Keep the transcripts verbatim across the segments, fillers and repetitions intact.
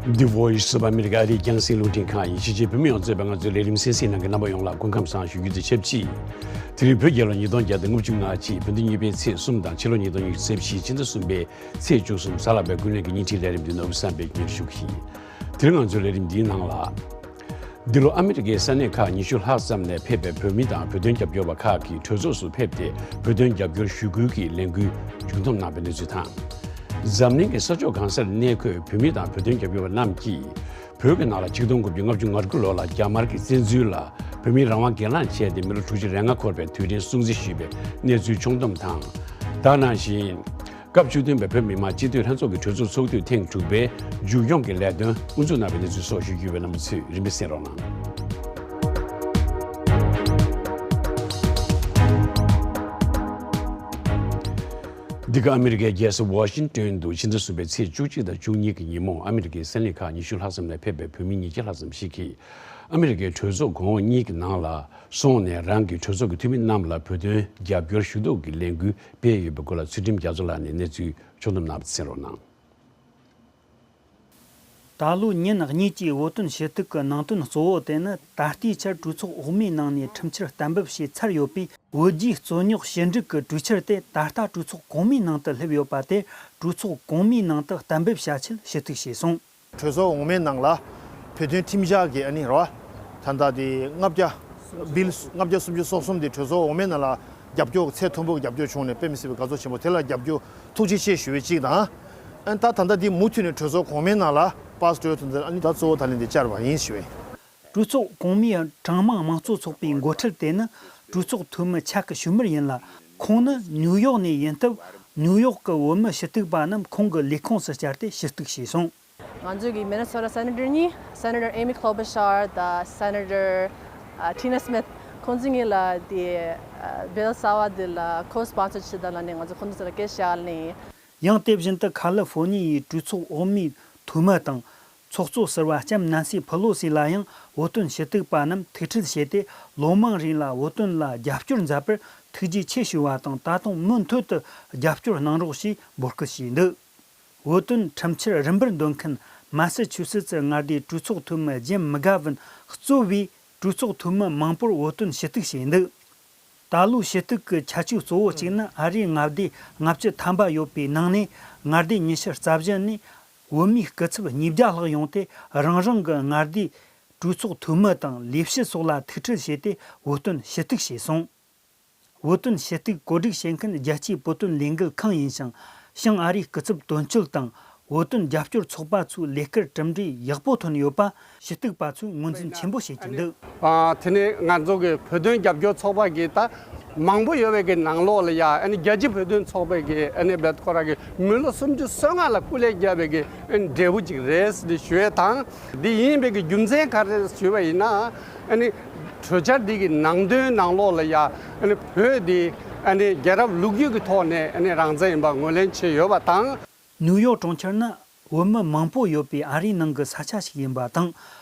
The Voice of America ཨ་རིའི་རྒྱང་སྲིང་རླུང་འཕྲིན་ཁང་ཡིན། གཞིས་བྱེས་བོད་མི་ཡོངས་གཙོས་པའི་ང་ཚོའི་ལས་རིམ་གསན་གཟིགས་གནང་མཁན་རྣམ་པ་ཡོངས་ལ་སྐུ་ཁམས་བཟང་ཞུ་རྒྱུ་དང་ཆབས་ཅིག་དེ་རིང་བོད་རྒྱལ་ལོ་ཉིས་སྟོང་བརྒྱ་དང་ལྔ་བཅུ་ང་གཅིག་བོད་ཟླ་གཉིས་པའི་ཚེས་གསུམ་དང་ཕྱི་ལོ་ཉིས་སྟོང་ཉི་ཤུ་རྩ་བཞི་ཕྱི་ཟླ་གསུམ་པའི་ཚེས་བཅུ་གསུམ། གཟའ་ལྷག་པའི་ཀུན་གླེང་གི་བརྙན་འཕྲིན་ལས་རིམ་འདི་ནོར་བུ་བསམ་འཕེལ་གྱིས་སྙན་སྒྲོན་ཞུ་གི་ཡིན། དེ་རིང་ང་ཚོའི་ལས་རིམ་འདིའི་ནང་ལ། འདི་ལོ་ཨ་མི་རི་ཀའི་ས་གནས་ཁག་ཉི་ཤུ་ལྷག་ཙམ་ནས་ཕེབས་པའི་བོད་མི་དང་བོད་དོན་རྒྱབ་སྐྱོར་བ་ཁག་གིས་གྲོས་ཚོགས་སུ་ཕེབས་ཏེ་བོད་དོན་རྒྱབ་སྐྱོར་ཞུ་སྐུལ་གྱི་ལས་འགུལ་མཇུག་བསྡོམས་གནང་བའི་གནས་ཚུལ་དང་། འཛམ་གླིང་གི་ས་ཕྱོགས་གང་སར་གནས་འཁོད་བོད་མི་དང་བོད་དོན་རྒྱབ་སྐྱོར་བ་རྣམས་ཀྱིས་བོད་ཀྱི་ནང་ལ་ཆིག་སྟོང་དགུ་བརྒྱ་ལྔ་བཅུ་ང་དགུ་ལོ་ལ་རྒྱ་དམར་གྱི་བཙན་འཛུལ་ལ་བོད་མིའི་རང་དབང་སྒེར་ལངས་བྱས་ཏེ་མི་ལོ་དྲུག་ཅུ་རེ་ལྔ་འཁོར་བའི་དུས་དྲན་སྲུང་བརྩི་ཞུས་པའི་གནས་ཚུལ་ཕྱོགས་བསྡོམས་དང་། ད་ག་ནང་བཞིན། སྐབས་བཅུ་བདུན་པའི་བོད་མི་མང་སྤྱི་འཐུས་ལྷན་ཚོགས་ཀྱི་གྲོས་ཚོགས་ཚོགས་དུས་ཐེངས་དྲུག་པའི་མཇུག་སྐྱོང་གི་ལས་དོན་དབུ་འཛུགས་གནང་བའི་གནས་ཚུལ་སོགས་ཞུ་རྒྱུ་ཡོད་པས་རྣམ་པ་ཚོས་རིམ་པས་གསན་རོགས་གནང་། འདི་ག་ཨ་མི་རི་ཀའི་རྒྱལ་ས་ཝ་ཤིང་ཏོན་དུ་ཕྱི་ཟླ་གསུམ་པའི་ཚེས་བཅུ་གཅིག་དང་བཅུ་གཉིས་ཀྱི་ཉིན་མོ་ཨ་མི་རི་ཀའི་ས་གནས་ཁག་ཉི་ཤུ་ལྷག་ཙམ་ནས་ཕེབས་པའི་བོད་མི་ཉིས་བརྒྱ་ལྷག་ཙམ་ཞིག་གིས་ཨ་མི་རི་ཀའི་གྲོས་ཚོགས་གོང་འོག་གཉིས་ཀྱི་ནང་ལ་སོང་ནས་རང་གི་གྲོས་ཚོགས་ཀྱི་འཐུས་མི་རྣམས་ལ་བོད་དོན་རྒྱབ་སྐྱོར་ཞུ་གཏུག་གི་ལས་འགུལ་སྤེལ་ཡོད་པའི་སྐོར་ལ་ཚུལ་ཁྲིམས་རྒྱ་མཚོ་ལགས་ནས་གནས་ཚུལ་ཕྱོགས་བསྡོམས་གནང་བ་གསན་རོགས་གནང་། ད་ལོའི་ཉིན་གཉིས་ཀྱི་བོད་དོན་ཞུ་གཏུག་གི་ནང་དོན་གཙོ་བོ་དེ་ནི་ད་ལྟའི་ཆར་གྲོས་ཚོགས་འོག་མའི་ནང་ནས་ཁྲིམས་འཆར་གཏན་འབེབས་བྱས་ཚར་ཡོད་པའི་བོད་རྒྱའི་རྩོད་རྙོག་ཞི་འགྲིག་གི་གྲོས་འཆར་དེ་ད་ལྟ་གྲོས་ཚོགས་གོང་མའི་ནང་དུ་སླེབས་ཡོད་པ་དེར་གྲོས་ཚོགས་གོང་མའི་ནང་དུ་གཏན་འབེབས་བྱ་ཆེད་ཞུ་གཏུག་བྱས་སོང་། གྲོས་ཚོགས་འོག་མའི་ནང་ལ་བོད་དོན་ཁྲིམས་འཆར་གྱི་ཨ་ནི་རེད་བ། ད་ལྟ་དེ་ལྔ་བརྒྱ། བིལ་ལྔ་བརྒྱ་སུམ་ཅུ་སོ་གསུམ་དེ་གྲོས་ཚོགས་འོག་མའི་ནང་ལ་རྒྱབ་སྐྱོར་ཚད་མཐོན་པོ་རྒྱབ་སྐྱོར་བྱུང་ནས་དཔེ་མི་སྲིད་པའི་དགའ་ཚོར་ཆེན་པོ་དེ་ལ་རྒྱབ་སྐྱོར་ཐུགས་རྗེ་ཆེ་ཞུ་བའི་གཅིག་དང་། ཨ་ནི་ད་ད་ལྟ་དེ་མུ་མཐུད་ནས་གྲོས་ཚོགས་གོང་མའི་ནང་ལ་པཱ་སི་འགྲོ་ཡ་དོན་དུ་ཨ་ནི་ད་གཙོ་བོ་ད་ལན་དེ་བཅར་བ་ཡིན་ཞུ་བས། གྲོས་ཚོགས་གོང་མའི་གྲངས་མང་མང་གཙོ་ཚོགས་པའི་འགོ་ཁྲིད་དེ་ནི་གྲོས་ཚོགས་འཐུས་མི་ཆག་གི་ཞུ་མུར་ཡིན་ལ། ཁོང་ནི་ནིའུ་ཡོག་ནས་ཡིན་སྟབས་ནིའུ་ཡོག་གི་བོད་མི་ཞུ་གཏུག་པ་རྣམས་ཁོང་གི་ལས་ཁུངས་སུ་བཅར་ཏེ་ཞུ་གཏུག་བྱས་སོང་། ང་ཚོ་གི་མི་ནི་སོ་ཊ་སེ་ནེ་ཊར་གཉིས། སེ་ནེ་ཊར་ཨེ་མི་ཁོ་ལོ་བྷ་ཤར་དང་སེ་ནེ་ཊར་ཨ་ཊི་ན་སི་མིཐ། ཁོང་ཚོ་གཉིས་ལ་དེ་ཨ་བིལ་གསར་བ་འདི་ལ་ཁོ་སི་པོན་སར་བྱེད་དང་ལབ་ནས་ང་ཚོ་ཁོང་ཚོ་ལ་སྐད་ཆ་བཤད་ནས། ཡང་དེ་བཞིན་དུ་ཁ་ལི་ཧྥོ་ནི་ཡའི་གྲོས་ཚོགས་འོག་མའི་འཐུས་མི་དང་། ཚོགས་གཙོ་ཟུར་པ་ལྕམ་ནན་སི་ཕེ་ལོ་སི་ལ་ཡང་བོད་དོན་ཞུ་གཏུག་པ་རྣམས་ཐུག་འཕྲད་བྱས་ཏེ་ལོ་མང་རིང་ལ་བོད་དོན་ལ་རྒྱབ་སྐྱོར་མཛད་པར་ཐུགས་རྗེ་ཆེ་ཞུ་བ་དང་། ད་དུང་མུ་མཐུད་དུ་རྒྱབ་སྐྱོར་གནང་རོགས་ཞེས་འབོད་སྐུལ་བྱས་འདུག་བོད་དོན་ཁྲིམས་འཆར་རིམ་པར་འདོན་མཁན་མ་སི་ཆུ་སེ་ཙི་མངའ་སྡེའི་གྲོས་ཚོགས་འཐུས་མི་ཇིམ་མི་གྷ་ཝིན་གཙོས་པའི་གྲོས་ཚོགས་འཐུས་མི་མང་པོར་བོད་དོན་ཞུ་གཏུག་བྱས་འདུག་ད་ལོའི་ཞུ་གཏུག་གི་ཁྱད་ཆོས་གཙོ་བོ་གཅིག་ནི་ཨ་རིའི་མངའ་སྡེ་ལྔ་བཅུ་ཐམ་པ་ཡོད་པའི་ནང་ནས་མངའ་སྡེ་ཉི་ཤུ་རྩ་བཞི་ནས་བོད་མིའི་སྐུ་ཚབ་ཉིས་བརྒྱ་ལྷག་ཡོང་སྟེ་རང་རང་གི་མངའ་སྡེའི་གྲོས་ཚོགས་འཐུས་མི་དང་ལས་བྱེད་སོགས་ལ་ཐུག་འཕྲད་བྱས་ཏེ་བོད་དོན་ཞུ་གཏུག་བྱས་སོང་། བོད་དོན་ཞུ་གཏུག་གོ་སྒྲིག་བྱེད་མཁན་རྒྱལ་སྤྱིའི་བོད་དོན་ལས་འགུལ་ཁང་ཡིན་ཞིང་། བྱང་ཨ་རིའི་སྐུ་ཚབ་དོན་གཅོད་དང་བོད་དོན་རྒྱབ་སྐྱོར་ཚོགས་པ་ཚོའི་ལས་ཀར་གྲུབ་འབྲས་ཡག་པོ་ཐོན་ཡོད་པ་ཞུ་གཏུག་པ་ཚོས་ངོས་འཛིན་ཆེན་པོ་བྱེད་ཀྱི་འདུག་ཨ། དེ་ནས་ང་ཚོ་གི་བོད་དོན་རྒྱབ་སྐྱོར་ཚོགས་པ་གི་ད་མང་པོ་ཡོད་པའི་གི་ནང་ལོགས་ལ་ཡ་ཨ་ནི་རྒྱལ་སྤྱིའི་བོད་དོན་ཚོགས་པའི་གི་ཨ་ནི་བེད་ཁོ་ར་གི་མི་ལོ་སུམ་ཅུ་སོ་ལྔ་ལ་སྐུ་ལས་བརྒྱབ་པའི་གི་ཨ་ནི་འབྲས་བུ་ཅིག་རེད་ཟེར་ཞུ་ཡས་དང་། འདི་ཡིན་པའི་གི་རྒྱུ་མཚན་ག་རེ་ཞུས་པ་ཡིན་ན། ཨ་ནི་གྲོས་འཆར་འདི་གི་ནང་དོན་ནང་ལོགས་ལ་ཡ་ཨ་ནི་བོད་འདི་ཨ་ནི་རྒྱལ་རབས་ལོ་རྒྱུས་ཀྱི་ཐོག་ནས་ཨ་ནི་རང་བཙན་ཡིན་པ་ངོས་ལེན་བྱས་ཡོད་པ་དང་། ནིའུ་ཡོག་གྲོང་ཁྱེར་ནི་བོད་མི་མང་པོ་ཡོད་པའི་ཨ་རིའི་ནང་གི་ས་ཆ་ཞིག་ཡིན་པ་དང་།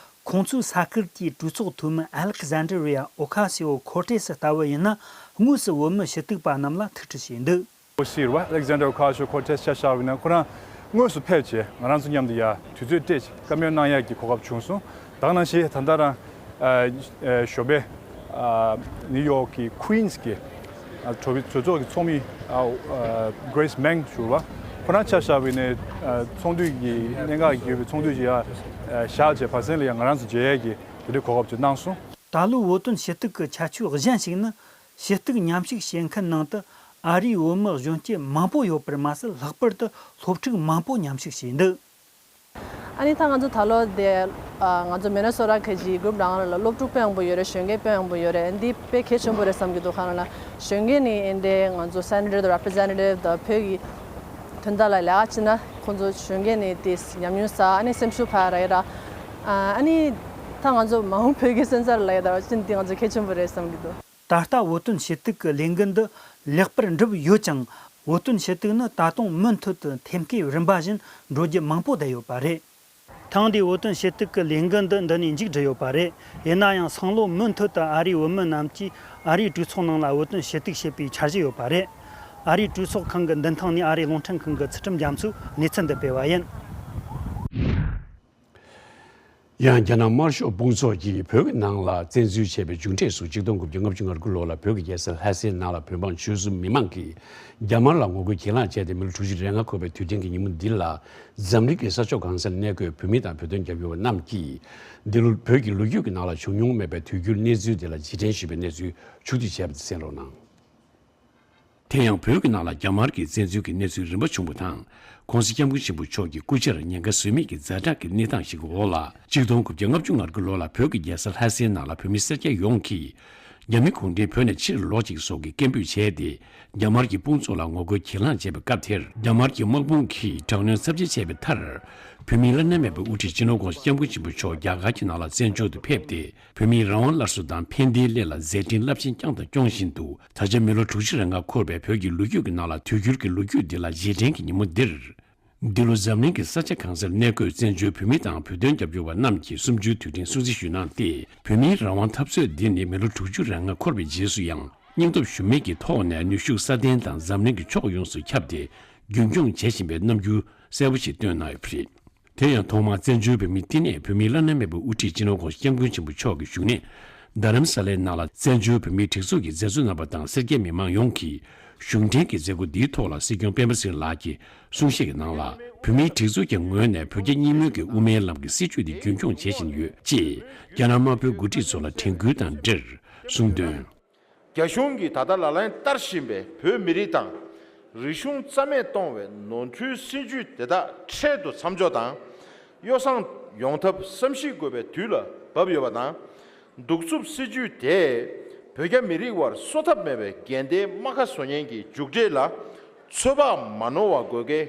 ཁོང་ཚོའི་ས་ཁུལ་གྱི་གྲོས་ཚོགས་འཐུས་མི་ཨ་ལེག་ཟན་ཌྲི་ཡ་ཨོ་ཁ་སི་ཨོ་ཁོ་ཏྲེ་སི་ལྟ་བུ་ཡིན་ན་དངོས་སུ་བོད་མི་ཞུ་གཏུག་པ་རྣམས་ལ་ཐུག་འཕྲད་བྱས་འདུག་ཨོ་སི་རེད་བ། ཨ་ལེག་ཟན་ཌར་ཁ་ཤོ་ཁོ་ཏེས་ཆ་བཞག་པ་ཡིན་ན་ཁོ་རང་དངོས་སུ་ཕེབས་བྱས་ང་རང་ཚོ་མཉམ་དུ་ཡ་དུས་ཚོད་སྤྲད་བྱས་བཀའ་མོལ་གནང་ཡག་གི་གོ་སྐབས་བྱུང་སོང་། ད་ག་ནང་བཞིན་ད་ལྟ་རང་ཨ་ཨ་ཞོགས་པའི་ཨ་ནིའུ་ཡོག་གི་ཁུ་ཨིན་སི་གི་ཨ་གྲོས་གྲོས་ཚོགས་ཀྱི་ཚོགས་མི་ཨ་ཨ་གྷི་རེ་སི་མེང་ཞུ་བ་ཁོ་རང་ཆ་བཞག་པ་ཡིན་ན་ཨ་ཚོགས་འདུ་གི་གནད་འགག་ཡོད་པའི་ཚོགས་འདུ་ཞིག་ཡ་ཨ་བཞག་བྱས་བར་གསེང་ལ་ཡ་ང་རང་ཚོ་མཇལ་ཡག་གི་དེ་འདྲའི་གོ་སྐབས་ཅིག་གནང་སོང་། ད་ལོའི་བོད་དོན་ཞུ་གཏུག་གི་ཁྱད་ཆོས་གཞན་ཞིག་ནི། ཞུ་གཏུག་མཉམ་ཞུགས་བྱེད་མཁན་ནང་དུ་ཨ་རིའི་བོད་མི་གཞོན་སྐྱེས་མང་པོ་ཡོད་པར་མ་ཟད། ལྷག་པར་དུ་སློབ་ཕྲུག་མང་པོ་མཉམ་ཞུགས་བྱས་འདུག་ཨ་ནི་ད་ང་ཚོ་ད་ལོ་དེ་ཨ་ང་ཚོ་མི་ནི་སོ་ཊ་ཁ་ཆེའི་གུ་རུབ་ནང་ལ་སློབ་ཕྲུག་དཔེ་མང་པོ་ཡོད་རེད། གཞོན་སྐྱེས་དཔེ་མང་པོ་ཡོད་རེད། འདི་དཔེ་གལ་ཆེན་པོ་རེད་བསམ་གྱི་འདུག་གང་ལབ་ན་གཞོན་སྐྱེས་ནི་ཨེ་འདྲའི་ང་ཚོ་སེ་ནེ་ཊར་དང་རེ་པི་རེ་ཛེན་ཊེ་ཊིབ་དང་བོད་ཀྱི་དོན་དག་ལ་ལས་ཀ་བྱེད་ན་ཁོང་ཚོ་གཞོན་སྐྱེས་ནི་དེ་ཉམས་མྱོང་བསགས། ཨ་ནི་སེམས་ཤུགས་འཕར་ར་ཡོད་ར། ཨ་ནི་ད་ང་ཚོ་མ་འོངས་བོད་ཀྱི་སོན་རྩ་ལ་ཡོད་ར་ཅི་འདི་ང་ཚོ་གལ་ཆེན་པོ་རེད་བསམ་གྱི་འདུག་ད་ལྟ་བོད་དོན་ཞུ་གཏུག་གི་ལས་འགུལ་འདི་ལེགས་པར་འགྲུབ་ཡོད་ཅིང་། བོད་དོན་ཞུ་གཏུག་ནི་ད་དུང་མུ་མཐུད་དུ་ཐེམ་སྐས་རིམ་པ་བཞིན་འགྲོ་རྒྱུ་མང་པོ་བསྡད་ཡོད་པ་རེད། ཐེངས་འདིའི་བོད་དོན་ཞུ་གཏུག་གི་ལས་འགུལ་འདི་འདི་ནས་མཇུག་བསྒྲིལ་ཡོད་པ་རེད། ཡིན་ན་ཡང་སང་ལོ་མུ་མཐུད་དུ་ཨ་རིའི་བོད་མི་རྣམས་ཀྱིས་ཨ་རིའི་གྲོས་ཚོགས་ནང་ལ་བོད་དོན་ཞུ་གཏུག་བྱེད་པའི་འཆར་གཞི་ཡོད་པ་རེད། ཨ་རིའི་གྲོས་ཚོགས་ཁང་གི་མདུན་ཐང་ནས་ཨ་རིའི་རླུང་འཕྲིན་ཁང་གི་ཚུལ་ཁྲིམས་རྒྱ་མཚོས་གནས་ཚུལ་འདི་སྤེལ་བ་ཡིན། ཡང་རྒྱ་ནག་དམར་ཤོག་དཔུང་ཚོགས་ཀྱིས་བོད་ཀྱི་ནང་ལ་བཙན་འཛུལ་བྱས་པའི་མཇུག་འབྲས་སུ་ཆིག་སྟོང་དགུ་བརྒྱ་ལྔ་བཅུ་ང་དགུ་ལོ་ལ་བོད་ཀྱི་རྒྱལ་ས་ལྷ་སའི་ནང་ལ་བོད་འབངས་ཆོལ་གསུམ་མི་མང་གིས་རྒྱ་དམར་ལ་ངོ་རྒོལ་གྱེན་ལངས་བྱས་ཏེ་མི་ལོ་དྲུག་ཅུ་རེ་ལྔ་འཁོར་བའི་དུས་དྲན་གྱི་ཉིན་མོ་འདི་ལ། འཛམ་གླིང་གི་ས་ཕྱོགས་གང་སར་གནས་འཁོད་བོད་མི་དང་བོད་དོན་རྒྱབ་སྐྱོར་བ་རྣམས་ཀྱིས་འདི་ལོ་བོད་ཀྱི་ལོ་རྒྱུས་ཀྱི་ནང་ལ་བྱུང་མྱོང་མེད་པའི་དུས་འགྱུར་གནས་ཚུལ་དེ་ལ་རྗེས་དྲན་ཞུས་པའི་གནས་ཚུལ་ཕྱོགས་བསྡུས་བྱས་པ་དེ་གསན་རོགས་གནང་། དེ་ཡང་བོད་ཀྱི་ནང་ལ་རྒྱ་དམར་གྱི་བཙན་འཛུལ་གྱི་གནས་ཚུལ་རིམ་པ་བྱུང་བ་དང་། ྋགོང་ས་ྋསྐྱབས་མགོན་ཆེན་པོ་མཆོག་གི་སྐུ་ཕྱྭར་ཉེན་ཁ་བཟོད་མེད་ཀྱི་ཛ་དྲག་གི་གནས་སྟངས་ཤིག་གི་འོག་ལ། ཆིག་སྟོང་དགུ་བརྒྱ་ལྔ་བཅུ་ང་དགུ་ལོ་ལ་བོད་ཀྱི་རྒྱལ་ས་ལྷ་སའི་ནང་ལ་བོད་མི་སེར་སྐྱ་ཡོངས་ཀྱིས། རྒྱ་མི་གུང་ཁྲན་བོད་ནས་ཕྱིར་ལོག་ཅིག་སོགས་ཀྱི་སྐད་འབོད་བྱས་ཏེ། རྒྱ་དམར་གྱི་དཔུང་ཚོགས་ལ་ངོ་རྒོལ་གྱེན་ལངས་བྱས་པའི་སྐབས་དེར། རྒྱ་དམར་གྱི་དམག་དཔུང་གིས་དྲག་གནོན་ཚབས་ཆེ་བྱས་པའི་མཐར། བོད་མིའི་བླ་ན་མེད་པའི་དབུ་ཁྲིད་སྤྱི་ནོར་ྋགོང་ས་ྋསྐྱབས་མགོན་ཆེན་པོ་མཆོག་རྒྱ་གར་གྱི་ནང་ལ་བཙན་བྱོལ་དུ་ཕེབས་ཏེ། བོད་མིའི་རང་དབང་སླར་གསོ་དང་ཕན་བདེའི་སླད་ལ་མཛད་འཕྲིན་རླབས་ཆེན་བསྐྱངས་དང་སྐྱོང་བཞིན་དུ། ད་ཆ་མི་ལོ་དྲུག་ཅུ་རེ་ལྔ་འཁོར་བའི་བོད་ཀྱི་ལོ་རྒྱུས་ཀྱི་ནང་ལ་དུས་འགྱུར་གྱི་ལོ་རྒྱུས་འདི་ལ་རྗེས་དྲན་གྱི་ཉིན་མོ་འདིར། འདི་ལོ་འཛམ་གླིང་གི་ས་ཆ་གང་སར་གནས་འཁོད་བཙན་བྱོལ་བོད་མི་དང་བོད་དོན་རྒྱབ་སྐྱོར་བ་རྣམས་ཀྱིས་གསུམ་བཅུའི་དུས་དྲན་སྲུང་བརྩི་ཞུས་གནང་སྟེ། བོད་མིའི་རང་དབང་འཐབ་རྩོད་འདི་ནི་མི་ལོ་དྲུག་ཅུ་རེ་ལྔ་འཁོར་བའི་རྗེས་སུ་ཡང་། སྙིང་སྟོབས་ཞུམ་མེད་ཀྱི་ཐོག་ནས་ནུས་ཤུགས་སྲ་བརྟན་དང་འཛམ་གླིང་གི་ཕྱོགས་ཡོངས་སུ་ཁྱབ་སྟེ། རྒྱུན་འཁྱོངས་བྱེད་བཞིན་པའི་རྣམ་འགྱུར་གསལ་པོ་ཞིག་བཏོན་གནང་ཡོད་པ་རེད། དེ་ཡང་ཐོག་མར་བཙན་བྱོལ་བོད་མིའི་བསྟི་གནས་བོད་མིའི་བླ་ན་མེད་པའི་དབུ་ཁྲིད་སྤྱི་ནོར་ྋགོང་ས་ྋསྐྱབས་མགོན་ཆེན་པོ་མཆོག་གི་བཞུགས་གནས། རྡ་རམ་ས་ལའི་ནང་ལ་བཙན་བྱོལ་བོད་མིའི་སྒྲིག་འཛུགས་ཀྱི་མཛད་གཙོ་རྣམ་པ་དང་སེར་སྐྱའི་མི་མང་ཡོངས་ཀྱིས་གཞུང་འབྲེལ་གྱི་མཛད་སྒོ་འདིའི་ཐོག་ལ་སྲིད་སྐྱོང་སྤེན་པ་ཚེ་རིང་ལགས་ཀྱིས་གསུང་བཤད་ཀྱི་ནང་ལ། བོད་མིའི་སྒྲིག་འཛུགས་ཀྱི་ངོས་ནས་བོད་རྒྱ་གཉིས་མོལ་གྱི་དབུ་མའི་ལམ་གྱི་སྲིད་བྱུས་དེ་རྒྱུན་འཁྱོངས་བྱེད་བཞིན་ཡོད་ཅེས་རྒྱ་ནག་དམར་པོའི་འགོ་ཁྲིད་ཚོ་ལ་དྲན་སྐུལ་དང་འབྲེལ་གསུངས་དོན། རྒྱ་གཞུང་གིས་ད་ལྟ་ལག་ལེན་བསྟར་བཞིན་པའི་བོད་མི་རིགས་དང་། རིག་གཞུང་རྩ་མེད་གཏོང་བའི་ནོར་འཁྲུལ་སྲིད་བྱུས་དེ་དག་འཕྲལ་དུ་མཚམས་འཇོག་དང་། ཡོ་བསྲང་ཡོང་ཐབས་བསམ་གཞིག་དགོས་པའི་དུས་ལ་བབ་ཡོད་པ་དང་། གདུག་རྩུབ་སྲིད་བྱུས་དེས་བོད་རྒྱ་མི་རིགས་དབར་གསོ་ཐབས་མེད་པའི་འགལ་ཟླའི་རྨ་ཁ་བཟོ་མཁན་གྱི་མཇུག་འབྲས་ལ། ཚོད་དཔག་མ་ནོར་བ་དགོས་གལ་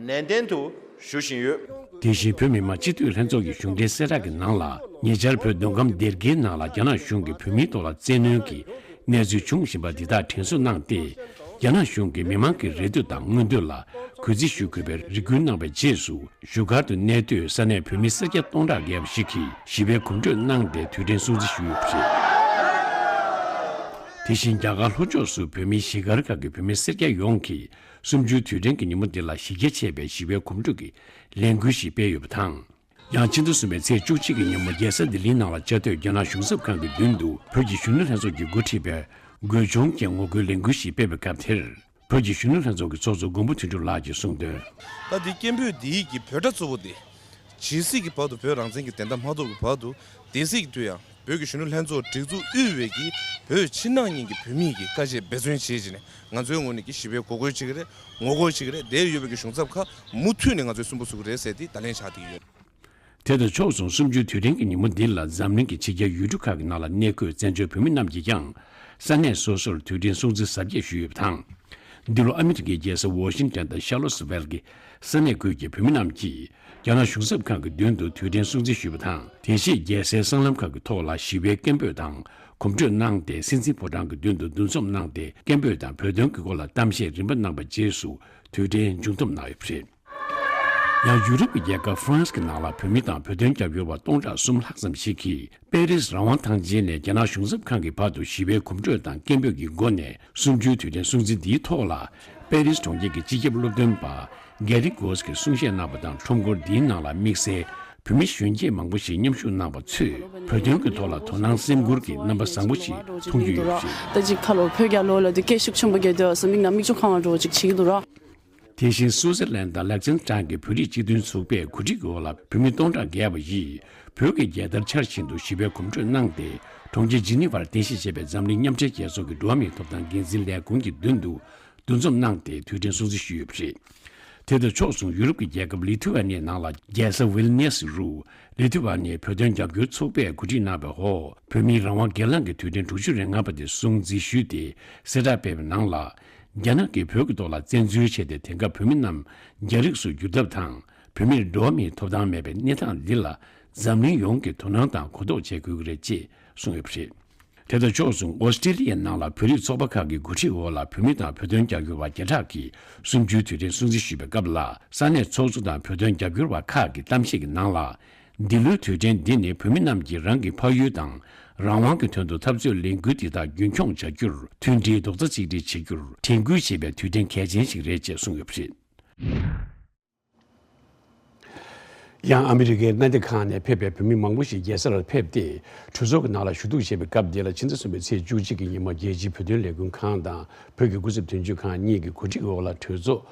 ནན་ཏན་དུ་ཞུ་བཞིན་ཡོད། དེ་བཞིན་བོད་མི་མང་སྤྱི་འཐུས་ལྷན་ཚོགས་ཀྱི་གཞུང་འབྲེལ་གསལ་བསྒྲགས་ཀྱི་ནང་ལ། ཉེ་ཆར་བོད་མདོ་ཁམས་སྡེ་དགེའི་ནང་ལ་རྒྱ་ནག་གཞུང་གིས་བོད་མིའི་ཐོག་ལ་བཙན་གནོན་གྱི་གནས་ཚུལ་བྱུང་བཞིན་པ་འདི་དག་དྲན་གསོ་གནང་སྟེ། རྒྱ་ནག་གཞུང་གིས་མི་མང་གི་རེ་འདོད་དང་མངོན་འདོད་ལ་གུས་བརྩི་ཞུ་དགོས་པའི་རེ་སྐུལ་གནང་བའི་རྗེས་སུ། བཞུགས་སྒར་དུ་གནས་སྡོད་ས་གནས་བོད་མི་སེར་སྐྱ་སྟོང་ཕྲག་བརྒལ་བ་ཞིག་གིས་ཞི་བའི་གོམ་བགྲོད་གནང་སྟེ་དུས་དྲན་སྲུང་བརྩི་ཞུས་ཡོད་པ་རེད། དེ་བཞིན་རྒྱ་གར་ལྷོ་ཕྱོགས་སུ་བོད་མིའི་གཞིས་སྒར་ཁག་གི་བོད་མི་སེར་སྐྱ་ཡོངས་ཀྱིས་གསུམ་བཅུའི་དུས་དྲན་གྱི་ཉིན་མོ་འདི་ལ་གཞི་རྒྱ་ཆེ་བའི་ཞི་བའི་གོམ་བགྲོད་ཀྱི་ལས་འགུལ་ཞིག་སྤེལ་ཡོད་པ་དང་། ཡང་ཕྱི་ཟླ་གསུམ་པའི་ཚེས་བཅུ་གཅིག་གི་ཉིན་མོ་རྒྱལ་ས་ལྡི་ལིའི་ནང་ལ་བཅའ་སྡོད་རྒྱ་ནག་གཞུང་ཚབ་ཁང་གི་མདུན་དུ་བོད་ཀྱི་གཞོན་ནུ་ལྷན་ཚོགས་ཀྱིས་འགོ་ཁྲིད་པའི་དགོད་སྦྱོང་གི་ངོ་རྒོལ་ལས་འགུལ་ཞིག་སྤེལ་བའི་སྐབས་དེར། བོད་ཀྱི་གཞོན་ནུ་ལྷན་ཚོགས་ཀྱི་ཚོགས་གཙོ་མགོན་པོ་དོན་གྲུབ་ལགས་ཀྱིས་གསུངས་དོན། ད་འདི་སྐད་འབོད་འདིའི་གི་འབོད་སྒྲ་གཙོ་བོ་དེ། ཇི་སྲིད་ཀྱི་བར་དུ་བོད་རང་བཙན་གྱི་བདེན་མཐའ་མ་ཐོབ་ཀྱི་བར་དུ། དེ་སྲིད་ཀྱི་དུས་ཡང་བོད་ཀྱི་གཞོན་ནུ་ལྷན་ཚོགས་སྒྲིག་འཛུགས་དབུས་པའི་གི་བོད་ཕྱི་ནང་གཉིས་ཀྱི་བོད་མིས་ཀྱི་དཀའ་སྤྱད་འབད་བརྩོན་བྱེད་བྱས་ནས་ང་ཚོའི་ངོས་ནས་ཀྱི་ཞི་བའི་འགོག་རྒོལ་བྱེད་ཀྱི་རེད། ངོ་རྒོལ་བྱེད་ཀྱི་རེད། དེར་ཡོད་པའི་གི་གཞུང་ཚབ་ཁག་མུ་མཐུད་ནས་ང་ཚོས་སུན་པོ་བཟོ་གི་རེད་ཟེར་ཏེ་བརྡ་ལན་བཞག་བསྡད་ཀྱི་ཡོད། དེ་དང་ཕྱོགས་མཚུངས་གསུམ་བཅུའི་དུས་དྲན་གྱི་ཉིན་མོ་འདི་ལ་འཛམ་གླིང་གི་ཕྱི་རྒྱལ་ཡུལ་གྲུ་ཁག་གི་ནང་ལ་གནས་འཁོད་བཙན་བྱོལ་བོད་མི་རྣམས་ཀྱིས་ཀྱང་ས་གནས་སོ་སོར་དུས་དྲན་སྲུང་བརྩི་གཟབ་རྒྱས་ཞུས་ཡོད་པ་དང་། འདི་ལོ་ཨ་མི་རི་ཀའི་རྒྱལ་ས་ཝོ་ཤིང་ཏན་དང་ཤར་ལོ་སི་ཝེལ་གྱི་ས་གནས་ཁུལ་གྱི་བོད་མི་རྣམས་ཀྱིས་རྒྱ་ནག་གཞུང་ཚབ་ཁང་གི་མདུན་དུ་དུས་དྲན་སྲུང་བརྩི་ཞུས་པ་དང་། དེ་རྗེས་རྒྱལ་སའི་སྲང་ལམ་ཁག་གི་ཐོག་ལ་ཞི་བའི་སྐད་འབོད་དང་གོམ་བགྲོད་གནང་སྟེ། སྲིད་འཛིན་ཕོ་བྲང་གི་མདུན་དུ་འདུ་འཛོམས་གནང་སྟེ། སྐད་འབོད་དང་བོད་དོན་གྱི་སྐོར་ལ་གཏམ་བཤད་རིམ་པ་གནང་བའི་རྗེས་སུ་དུས་དྲན་མཇུག་བསྡོམས་གནང་ཡོད་པ་རེད། ཡང་ཡུ་རོབ་ཀྱི་རྒྱལ་ཁབ་ཧྥ་རན་སི་གི་ནང་ལ་བོད་མི་དང་བོད་དོན་རྒྱབ་སྐྱོར་བ་སྟོང་ཕྲག་གསུམ་ལྷག་ཙམ་ཞིག་གིས། པེ་རིས་རང་དབང་ཐང་ཆེན་ནས་རྒྱ་ནག་གཞུང་ཚབ་ཁང་གི་བར་དུ་ཞི་བའི་གོམ་བགྲོད་དང་སྐད་འབོད་ཀྱི་སྒོ་ནས། གསུམ་བཅུའི་དུས་དྲན་སྲུང་བརྩི་འདིའི་ཐོག་ལ། པེ་རིས་གྲོང་ཁྱེར་གྱི་སྤྱི་ཁྱབ་སློབ་སྟོན་པ་གེ་རི་གོས་ཀྱིས་གསུང་བཤད་གནང་བ་དང་། ཁྲོམ་སྐོར་འདིའི་ནང་ལ་དམིགས་བསལ་བོད་མི་གཞོན་སྐྱེས་མང་པོ་ཞིག་མཉམ་ཞུགས་གནང་བ་ཚོས། བོད་དོན་གྱི་ཐོག་ལ་དོ་སྣང་སེམས་ཁུར་གྱི་རྣམ་པ་བཟང་པོ་ཞིག་མཐོང་རྒྱུ་ཡོད་པ་རེད། ད་ཅིག་ཁ་ལོ་བོད་རྒྱལ་ལོ་ལ་དུ་སྐད་ཤུགས་ཆེན་པོ་རྒྱག་དུས་སུ་མིག་ནང་མིག་ཆུ་ཁང་བ་འགྲོ་ཅིག་བྱེད་ཀྱི་འདུག་ར། དེ་བཞིན་སུའུ་ཙེར་ལན་དང་ལེག་ཙན་ཊན་གྱི་བོད་རིགས་སྤྱི་མཐུན་ཚོགས་པས་གོ་སྒྲིག་འོག་ལ་བོད་མི་སྟོང་ཕྲག་བརྒལ་བ་ཡིས་བོད་ཀྱི་རྒྱལ་དར་འཕྱར་བཞིན་དུ་ཞི་བའི་གོམ་བགྲོད་གནང་སྟེ། གྲོང་ཁྱེར་ཇི་ནི་ཝར་རྟེན་གཞི་བྱས་པའི་འཛམ་གླིང་མཉམ་འབྲེལ་རྒྱལ་ཚོགས་ཀྱི་འགྲོ་བ་མིའི་ཐོབ་ཐང་འགན་འཛིན་ལས་ཁུངས་ཀྱི་མདུན་དུ་འདུ་འཛོམས་གནང་སྟེ་དུས་དྲན་སྲུང་བརྩི་ཞུས་ཡོད་པ་རེད། དེ་དང་ཕྱོགས་མཚུངས་ཡུ་རོབ་ཀྱི་རྒྱལ་ཁབ་ལི་ཐུ་ཝ་ནི་ཡའི་ནང་ལ་རྒྱལ་ས་ཝིལ་ནིས་རུ་ལི་ཐུ་ཝ་ནི་ཡའི་བོད་དོན་རྒྱབ་སྐྱོར་ཚོགས་པས་གོ་སྒྲིག་གནང་བའི་འོག་བོད་མིའི་རང་དབང་སྒེར་ལངས་ཀྱི་དུས་དྲན་དྲུག་ཅུ་རེ་ལྔ་པ་དེ་སྲུང་བརྩི་ཞུས་ཏེ་གསལ་བསྒྲགས་སྤེལ་བའི་ནང་ལ། རྒྱ་ནག་གིས་བོད་ཀྱི་ཐོག་ལ་བཙན་འཛུལ་བྱས་ཏེ། དེང་སྐབས་བོད་མི་རྣམས་རྒྱ་རིགས་སུ་བསྒྱུར་ཐབས་དང་། བོད་མིར་འགྲོ་བ་མིའི་ཐོབ་ཐང་མེད་པའི་གནས་སྟངས་འདི་ལ་འཛམ་གླིང་ཡོངས་ཀྱིས་དོ་སྣང་དང་གོ་རྟོགས་བྱེད་དགོས་ཀྱི་རེད་ཅེས་གསུངས་ཡོད་པ་རེད། དེ་དང་ཕྱོགས་མཚུངས་ཨོ་སི་ཀྲི་ལི་ཡའི་ནང་ལ་བོད་རིགས་ཚོགས་པ་ཁག་གི་འགོ་ཁྲིད་འོག་ལ་བོད་མི་དང་བོད་དོན་རྒྱབ་སྐྱོར་བ་བརྒྱ་ཕྲག་གིས་གསུམ་བཅུའི་དུས་དྲན་སྲུང་བརྩི་ཞུས་པའི་སྐབས་ལ། ས་གནས་ཚོགས་གཙོ་དང་བོད་དོན་རྒྱབ་སྐྱོར་བ་ཁག་གི་གཏམ་བཤད་ཀྱི་ནང་ལ། འདི་ལོའི་དུས་དྲན་འདི་ནི་བོད་མི་རྣམས་ཀྱིས་རང་གི་ཕ་ཡུལ་དང་རང་དབང་གི་དོན་དུ་འཐབ་རྩོད་ལས་འགུལ་འདི་དག་རྒྱུན་འཁྱོངས་བྱ་རྒྱུར་མཐུན་སྒྲིལ་རྡོག་རྩ་གཅིག་སྒྲིལ་བྱེད་རྒྱུར་དྲན་སྐུལ་བྱེད་པའི་དུས་དྲན་གལ་ཆེན་ཞིག་རེད་ཅེས་གསུངས་ཡོད་པ་རེད། ཡང་ཨ་མི་རི་ཀའི་མངའ་སྡེ་ཁག་ནས་ཕེབས་པའི་བོད་མི་མང་པོ་ཞིག་རྒྱལ་ས་ལ་ཕེབས་ཏེ། གྲོས་ཚོགས་ཀྱི་ནང་ལ་ཞུ་གཏུག་བྱེད་པའི་སྐབས་དེ་ལ། ཕྱི་ཟླ་གསུམ་པའི་ཚེས་བཅུ་གཅིག་གི་ཉིན་མོ། རྒྱལ་སྤྱིའི་བོད་དོན་ལས་འགུལ་ཁང་དང་བོད་ཀྱི་སྐུ་ཚབ་དོན་གཅོད་ཁང་གཉིས་ཀྱི་གོ་སྒྲིག་འོག་ལ། གྲོས་ཚོགས་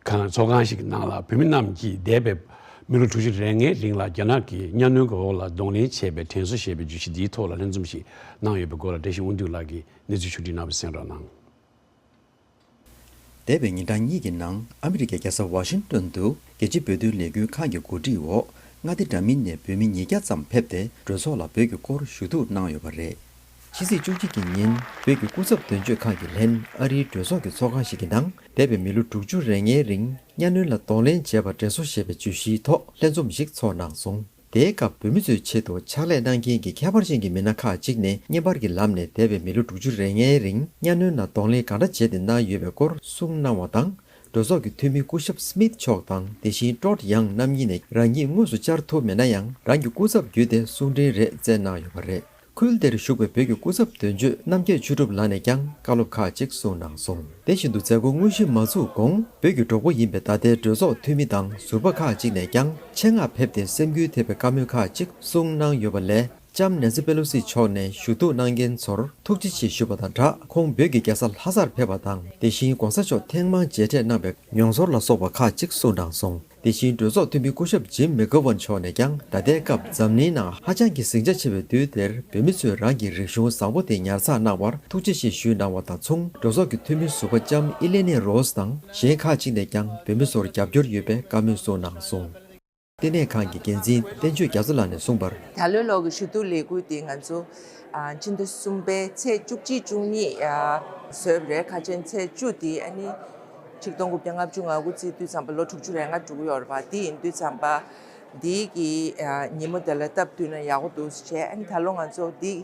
ཁང་ཚོགས་ཁང་ཞིག་གི་ནང་ལ། བོད་མི་རྣམས་ཀྱིས་འདས་པའི་མི་ལོ་དྲུག་ཅུ་རེ་ལྔའི་རིང་ལ་རྒྱ་ནག་གི་གཉའ་གནོན་གྱི་འོག་ལ་གདོང་ལེན་བྱས་པའི་དྲན་གསོ་ཞེས་པའི་བརྗོད་གཞི་འདིའི་ཐོག་ལ་ལྷན་འཛོམས་ཤིག་གནང་ཡོད་པའི་སྐོར་ལ། བཀྲ་ཤིས་དབང་འདུས་ལགས་ཀྱིས་གནས་ཚུལ་ཕྱོགས་སྒྲིག་གནང་བ་གསན་རོགས་གནང་། འདས་པའི་ཉིན་གྲངས་གཉིས་ཀྱི་ནང་། ཨ་མི་རི་ཀའི་རྒྱལ་ས་ཝ་ཤིང་ཏོན་དུ་རྒྱལ་སྤྱིའི་བོད་དོན་ལས་འགུལ་ཁང་གི་གོ་སྒྲིག་འོག། མངའ་སྡེ་འདྲ་མིན་ནས་བོད་མི་ཉིས་བརྒྱ་ཙམ་ཕེབས་ཏེ། གྲོས་ཚོགས་ལ་བོད་ཀྱི་སྐོར་ཞུ་གཏུག་གནང་ཡོད་པ་རེད། ཕྱི་ཚེས་བཅུ་གཅིག་གི་ཉིན། བོད་ཀྱི་སྐུ་ཚབ་དོན་གཅོད་ཁང་གི་ལྷན། ཨ་རིའི་གྲོས་ཚོགས་ཀྱི་ཚོགས་ཁང་ཞིག་གི་ནང་། འདས་པའི་མི་ལོ་དྲུག་ཅུ་རེ་ལྔའི་རིང་གཉའ་གནོན་ལ་གདོང་ལེན་བྱས་པར་དྲན་གསོ་ཞེས་པའི་བརྗོད་གཞིའི་ཐོག་ལྷན་འཛོམས་ཤིག་ཚོགས་གནང་སོང་། དེའི་སྐབས་བོད་མི་ཚོའི་ཆེད་དུ་ཕྱག་ལས་གནང་མཁན་གྱི་ཁྱད་པར་ཅན་གྱི་མི་སྣ་ཁག་ཅིག་ནས་བརྙན་པར་གྱི་ལམ་ནས་འདས་པའི་མི་ལོ་དྲུག་ཅུ་རེ་ལྔའི་རིང་གཉའ་གནོན་ལ་གདོང་ལེན་གང་འདྲ་བྱས་ཏེ་གནང་ཡོད་པའི་སྐོར་གསུངས་གནང་བ་དང་། གྲོས་ཚོགས་ཀྱི་འཐུས་མི་སྐུ་ཞབས་སི་མིད་མཆོག་དང་། དེ་བཞིན་ཀྲོད་ཡང་རྣམ་གཉིས་ནས་རང་ཉིད་དངོས་སུ་བཅར་ཐུབ་མེད་ན་ཡང་། རང་གི་སྐུ་ཚབ་བརྒྱུད་དེ་གསུང་འཕྲིན་རེ་བསྩལ་གནང་ཡོད་པ་རེད། ཁུལ་དེར་བཞུགས་པའི་བོད་ཀྱི་སྐུ་ཚབ་དོན་གཅོད་རྣམ་རྒྱལ་ཆོས་གྲུབ་ལགས་ནས་ཀྱང་བཀའ་སློབ་ཁག་ཅིག་གསུངས་གནང་སོང་། དེ་བཞིན་དུ་མཛད་སྒོ་དངོས་གཞི་མ་ཚུགས་གོང་། བོད་ཀྱི་གྲོགས་པོ་ཡིན་པའི་ད་ལྟའི་གྲོས་ཚོགས་འཐུས་མི་དང་ཟུར་པ་ཁག་ཅིག་ནས་ཀྱང་ཆེད་མངགས་ཕེབས་ཏེ་སེམས་འགུལ་ཐེབས་པའི་བཀའ་མོལ་ཁག་ཅིག་གསུངས་གནང་ཡོད་པ་ལས། ལྕམ་ནེན་སི་པེ་ལོ་སི་མཆོག་ནས་ཞུ་གཏུག་གནང་མཁན་ཚོར་ཐུགས་རྗེ་ཆེ་ཞུས་པ་དང་སྦྲགས། ཁོང་བོད་ཀྱི་རྒྱལ་ས་ལྷ་སར་ཕེབས་པ་དང་། དེ་བཞིན་༧གོང་ས་མཆོག་ཐེངས་མང་མཇལ་འཕྲད་གནང་བའི་མྱོང་ཚོར་ལ་སོགས་པ་ཁག་ཅིག་གསུངས་གནང་སོང་། དེ་བཞིན་གྲོས་ཚོགས་འཐུས་མི་སྐུ་ཞབས་ཇིམ་མེག་གྷོ་ཝན་མཆོག་ནས་ཀྱང་། ད་ལྟའི་སྐབས་འཛམ་གླིང་ནང་ཧ་ཅང་གི་ཟིང་ཆ་ཆེ་བའི་དུས་དེར་བོད་མི་ཚོས་རང་གི་རིག་གཞུང་བཟང་པོ་དེ་ཉར་ཚགས་གནང་བར་ཐུགས་རྗེ་ཆེ་ཞུས་གནང་བ་དང་མཚུངས། གྲོས་ཚོགས་ཀྱི་འཐུས་མི་ཟུར་པ་ལྕམ་ཨི་ལེ་ནེ་རོས་དང་གཞན་ཁག་ཅིག་ནས་ཀྱང་བོད་མི་ཚོར་རྒྱབ་སྐྱོར་ཡོད་པའི་བཀའ་མོལ་གསུངས་གནང་སོང་། ལྟེ་གནས་ཁང་གི་འགན་འཛིན་བསྟན་ཆོས་རྒྱ་མཚོ་ལགས་ནས་གསུངས་པར། ད་ལོའི་ལོ་གི་ཞུ་གཏུག་ལས་འགུལ་འདི་ང་ཚོ་ཨ་ཕྱི་ཟླ་གསུམ་པའི་ཚེས་བཅུ་གཅིག་བཅུ་གཉིས་ཨ་བཟོས་པ་རེད། ཁ་ཆེན་ཚེས་བཅུ་འདི་ཨ་ནི་ཆིག་སྟོང་དགུ་བརྒྱ་ལྔ་བཅུ་ང་དགུ་བརྩིས་དུས་ཙམ་པ་ལོ་དྲུག་ཅུ་རེ་ལྔ་འགྲོ་གི་ཡོད་རེད་པ། འདི་ཡིན་དུས་ཙམ་པ་འདི་གི་ཨ་ཉིན་མོ་དེ་ལ་སྟབས་བསྟུན་ན་ཡག་པོ་འདུག་ཟེར་བྱས། ཨ་ནི་ད་ལོ་ང་ཚོ་འདི་